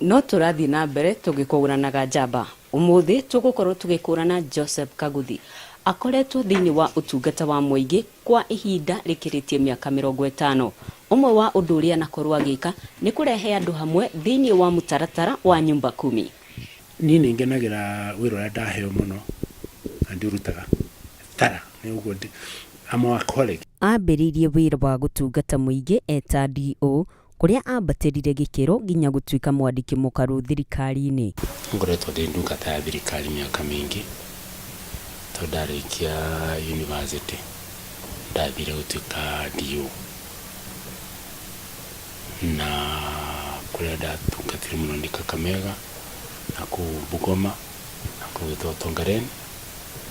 No tũrathiĩ na mbere tũgĩkũranaga njamba. Ũmũthĩ tũgũkorwo tũgĩkũrana Joseph Kaguthi. Akoretwo thĩinĩ wa ũtungata wa mũingĩ kwa ihinda rĩkĩrĩtie mĩaka 50. Ũmwe wa ũndũ ũrĩa anakorwo agĩka nĩ kũrehe andũ hamwe thĩinĩ wa mũtaratara wa Nyumba Kumi. Niĩ nĩ ngenagĩra wĩra ũrĩa ndaheo mũno na ndiũrutaga thara nĩ ũguo I'm a workaholic. Ambĩrĩirie wĩra wa gũtungata mũingĩ eta DO kũrĩa ambatĩrire gĩkĩro nginya gũtuĩka mwandĩki mũkaru thirikari-inĩ. Ngoretwo ndĩ ndungata ya thirikari mĩaka mĩingĩ tondũ ndarĩkia university ndathire gũtuĩka DO na kũrĩa ndatungatire mũno nĩ Kakamega na kũu Bungoma na kũu gwĩtagwo Tongaren,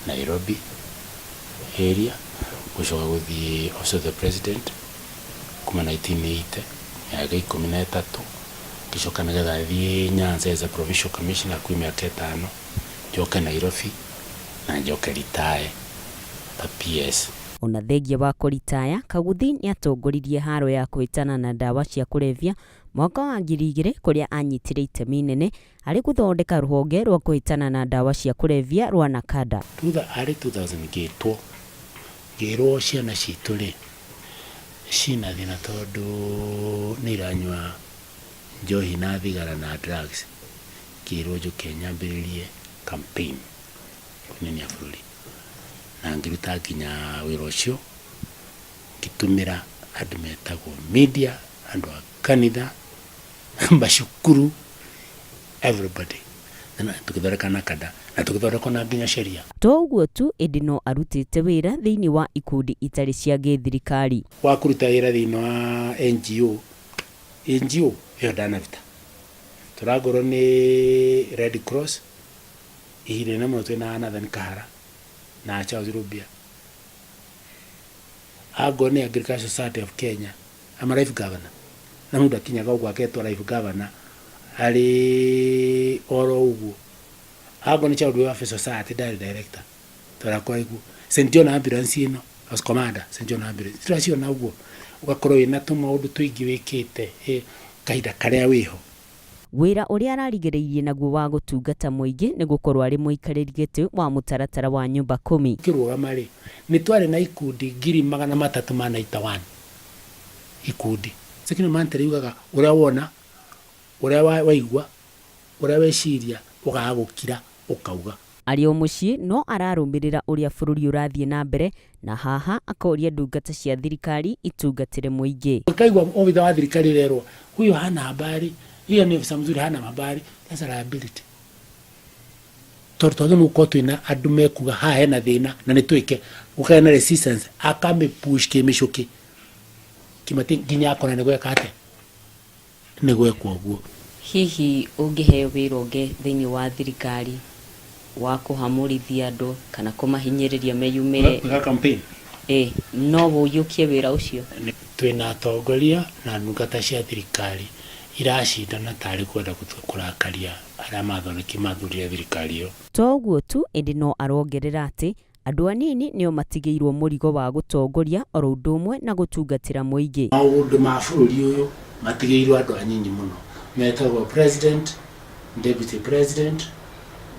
Nairobi area gũcoka gũthiĩ Office of the President kuma 1980 mĩaka 13, ngĩcoka nĩgetha thiĩ Nyanza as a provincial commissioner kwĩ mĩaka 5, njoke Nairobi na njoke retire ta PS. Ona thengia wa kũritaya, Kaguthi nĩatongoririe haro ya kũhĩtana na ndawa cia kũrebia mwaka wa 2000 kũrĩa anyitire itemi inene harĩ gũthondeka rũhonge rwa kũhĩtana na ndawa cia kũrebia rwa NACADA. Thutha arĩ 2000 ngĩtwo ngĩrwo ciana citũ rĩ ciĩna thĩna tondũ nĩ iranyua njohi na thigara na drugs, ngĩrwo njũke nyambĩrĩrie campaign kũnenia bũrũri na ngĩruta nginya wĩra ũcio ngĩtũmĩra andũ metagwo media, andũ a kanitha, macukuru, everybody, na tũgĩthondeka NACADA na tũgĩthondeka ona nginya sheria. To ũguo tu ĩndĩ no arutĩte wĩra thĩinĩ wa ikundi itarĩ cia gĩthirikari. Wa kũruta wĩra thĩinĩ wa NGO, NGO ĩyo ndanaruta tũrangorwo nĩ Red Cross ihinda inene mũno twĩna Nathan Kahara na Charles Rubia, angorwo nĩ Agricultural Society of Kenya, I'm a life governor na mũndũ akinyaga ũguo aketwo life governor arĩ oro ũguo. Angorwo nĩ Child Welfare Society ndarĩ director tũrakora iguo St John Ambulance ĩno as commander St John Ambulance tũraciona ũguo ũgakorwo wĩna tũmaũndũ tũingĩ wĩkĩte kahinda karĩa wĩho. Wĩra ũrĩa ararigĩrĩirie naguo wa gũtungata mũingĩ nĩ gũkorwo arĩ mũikarĩri gĩtĩ wa mũtaratara wa Nyumba Kumi. Kĩrũgama rĩ nĩ twarĩ na ikundi 391,000 ikundi. Second mantra yugaga ũrĩa wona, ũrĩa waigua, ũrĩa weciria, ũkaga gũkira ũkauga. Arĩ o mũciĩ no ararũmĩrĩra ũrĩa bũrũri ũrathiĩ na mbere na haha akoria ndungata cia thirikari itungatĩre mũingĩ. Ũkaigua obitha wa thirikari rerwo huyo hana habari, hiyo ni ofisa mzuri hana habari, that's a liability. Tondũ twagĩrĩirwo nĩ gũkorwo twĩna andũ mekuga haha hena thĩna na nĩ twĩke, gũkagĩa na resistance akamĩ push kĩmĩcũkĩ kĩmati nginya akona nĩ gweka atĩa, nĩ gwekwo ũguo. Hihi ũngĩheo wĩra ũngĩ thĩinĩ wa thirikari wa kũhamũrithia andũ kana kũmahinyĩrĩria meyumĩre Gwĩka campaign? Ĩ, no ũiyũkie wĩra ũcio? Twĩna atongoria na ndungata cia thirikari iracindana tarĩ kwenda kũrakaria arĩa mathondeki mathurire thirikari ĩyo. To ũguo tu ĩndĩ no arongerera atĩ andũ anini nĩo matigĩirwo mũrigo wa gũtongoria oro ũndũ ũmwe na gũtungatĩra mũingĩ. Maũndũ ma bũrũri ũyũ matigĩirwo andũ anyinyi mũno metagwo president, deputy president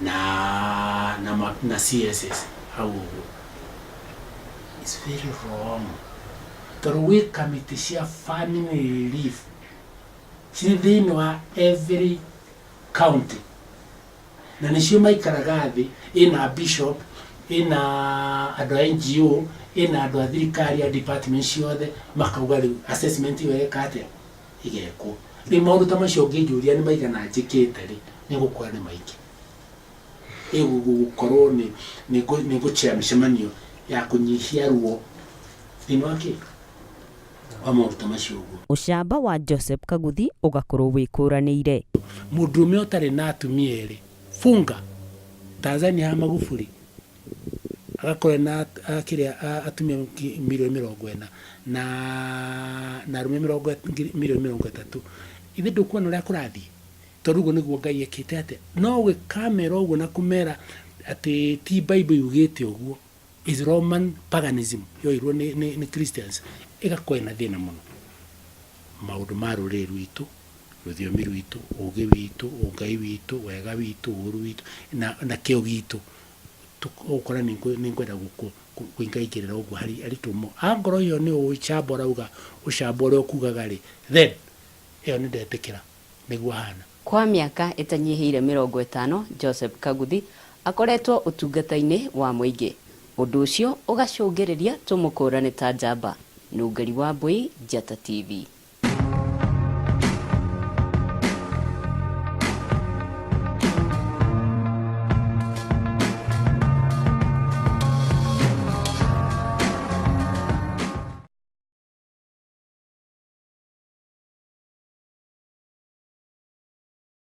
na CSS hau ũguo. It's very wrong tondũ gwĩ kamĩtĩ cia family relief cirĩ thĩinĩ wa every county na nĩcio maikaraga thĩ, ĩna bishop, ĩna andũ a NGO, ĩna andũ a thirikari a department ciothe, makauga rĩu assessment ĩyo ĩgeka atĩa, ĩgekwo. Rĩu maũndũ ta macio ũngĩnjũria nĩ maigana njĩkĩte rĩ, nĩ gũkora nĩ maingĩ. Ĩgũkorwo nĩ ngũchair mĩcemanio ya kũnyihia ruo thĩinĩ wa kĩ wa maũndũ ta macio ũguo. Ũcamba wa Joseph Kaguthi ũgakorwo wĩkũranĩire. Mũndũrũme ũtarĩ na atumia erĩ funga Tanzania ya Magufuli agakorwo na kĩrĩa atumia mirioni 40 na arũme mirioni 30, ithe ndũkuona ũrĩa kũrathiĩ tondũ ũguo nĩguo Ngai ekĩte atĩa. No ũgĩkamera ũguo na kũmera atĩ ti Bible yugĩte ũguo is Roman paganism yoirwo nĩ Christians, ĩgakorwo ĩna thĩna mũno. Maũndũ ma rũrĩrĩ rwitũ Rũthiomi rwitũ, ũgĩ witũ, ũngai witũ, wega witũ, ũru witũ, na kĩo gitũ. Ũgũkora nĩ ngwenda kũingaingĩrĩra ũguo harĩ a little more. Angorwo ĩyo nĩ ũcamba ũrauga, ũcamba ũrĩa ũkugaga rĩ, then ĩyo nĩ ndetĩkĩra nĩguo hana. Kwa mĩaka ĩtanyihĩire 50, Joseph Kaguthi akoretwo ũtungata-inĩ wa mũingĩ. Ũndũ ũcio ũgacũngĩrĩria tũmũkũrane ta njamba. Nũngari wa Mbui, Njata TV.